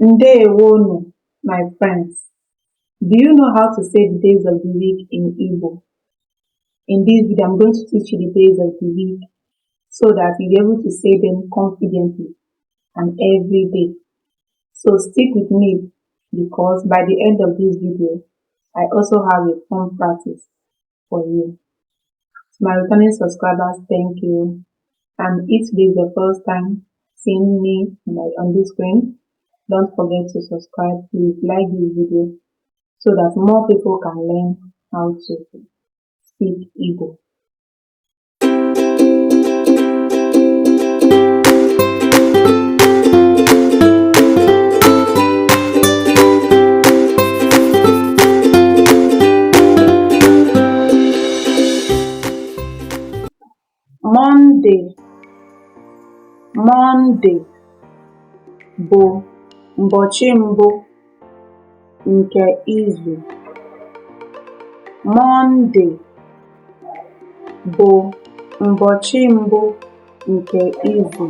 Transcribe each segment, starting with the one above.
Ndewonu, my friends. Do you know how to say the days of the week in Igbo? In this video, I'm going to teach you the days of the week so that you'll be able to say them confidently and every day. So stick with me because by the end of this video, I also have a fun practice for you. To my returning subscribers, thank you. And if today is your first time seeing me on this screen, don't forget to subscribe. Please like this video so that more people can learn how to speak Igbo. Monday. Monday bụ ụbọchị mbụ nke izu. Monday bụ ụbọchị mbụ nke izu.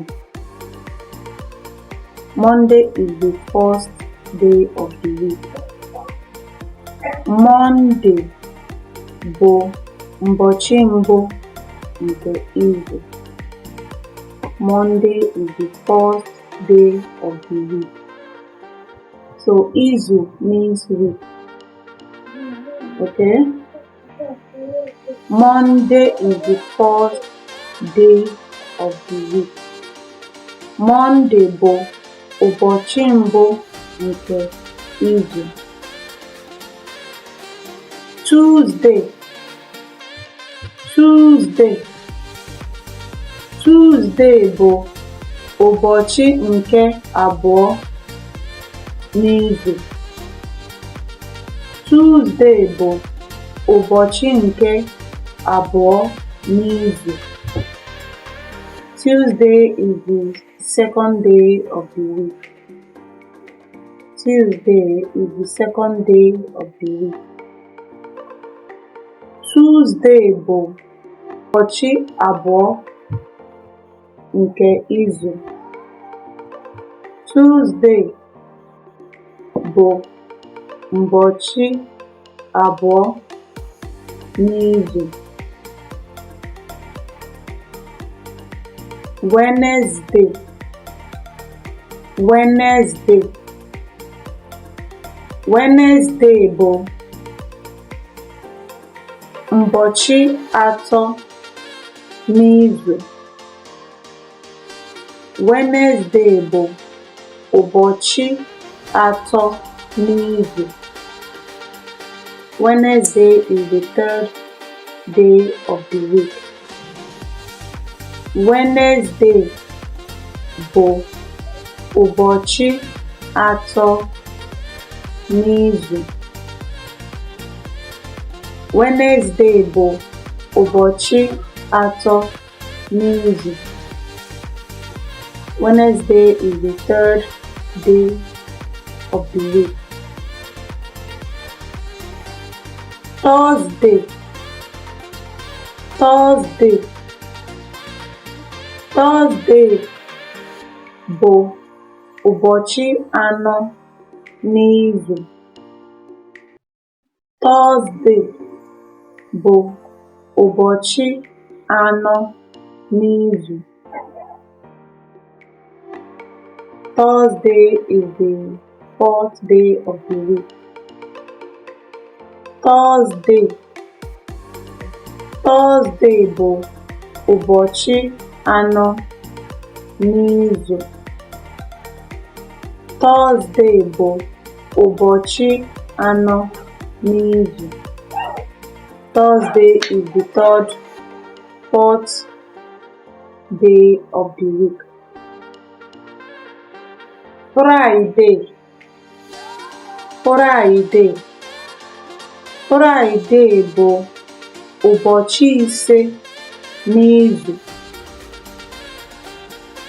Monday is the first day of the week. Monday bụ ụbọchị mbụ nke izu. Monday is the first day of the week. So izu means week. Okay? Monday is the first day of the week. Monday bụ ụbọchị mbụ nke izu. Tuesday. Tuesday. Tuesday bụ ụbọchị nke abụọ n'izu. Tuesday bụ ụbọchị nke abụọ n'izu. Tuesday is the second day of the week. Tuesday is the second day of the week. Tuesday bụ ụbọchị abụọ nke izu. Tuesday bụ ụbọchị abụọ n'izu. Wednesday. Wednesday. Wednesday bụ ụbọchị atọ n'izu. Wednesday bụ ụbọchị atọ n'izu. Wednesday is the third day of the week. Wednesday bụ ụbọchị atọ n'izu. Wednesday bụ ụbọchị atọ n'izu. Wednesday is the third day of the week. Thursday. Thursday. Thursday bụ ụbọchị anọ n'izu. Thursday bụ ụbọchị anọ n'izu. Thursday is the fourth day of the week. Thursday. Thursday bụ ụbọchị anọ n'izu. Thursday bụ ụbọchị anọ n'izu. Thursday is the third, fourth day of the week. Friday. Friday. Friday bụ ụbọchị ise n'izu.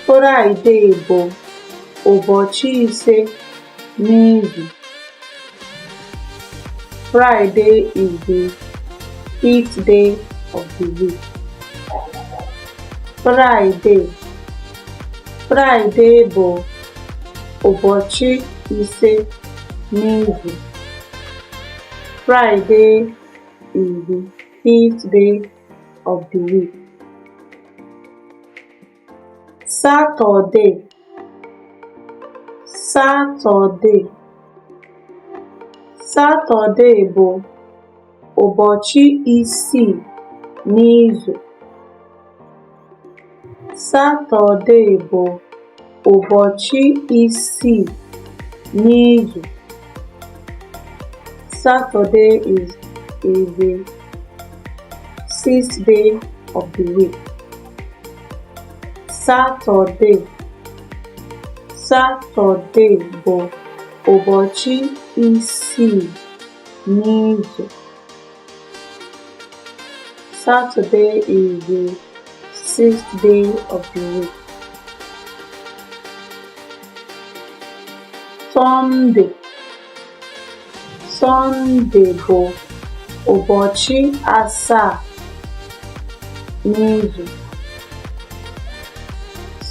Friday bụ ụbọchị ise n'izu. Friday is the fifth day of the week. Friday. Friday bụ Ụbọchị ise n'izu. Friday is the fifth day of the week. Saturday. Saturday. Saturday bụ ụbọchị isii n'izu. Satọde bụ ụbọchị isii n'izu. Saturday is the sixth day of the week. Saturday. Saturday bụ ụbọchị isii n'izu. Saturday is the sixth day of the week. Sunday. Sunday bụ ụbọchị asaa n'izu.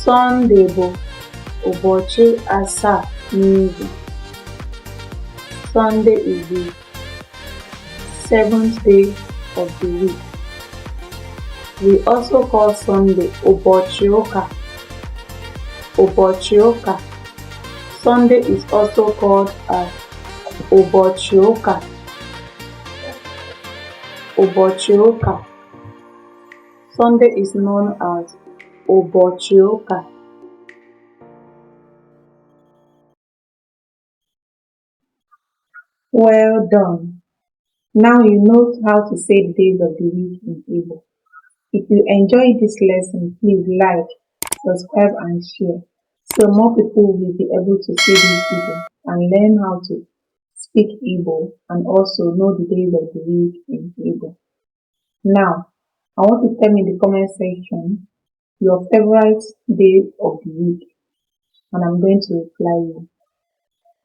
Sunday bụ ụbọchị asaa n'izu. Sunday is the seventh day of the week. We also call Sunday Ụbọchị Ụka. Ụbọchị Ụka. Sunday is also called as Ụbọchị Ụka. Ụbọchị Ụka. Sunday is known as Ụbọchị Ụka. Well done! Now you know how to say the days of the week in Igbo. If you enjoyed this lesson, please like, subscribe and share so more people will be able to see this video and learn how to speak Igbo and also know the days of the week in Igbo. Now, I want to tell me in the comment section your favorite day of the week, and I'm going to reply you.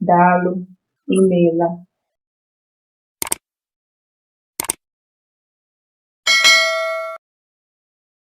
Daalụ, imeela.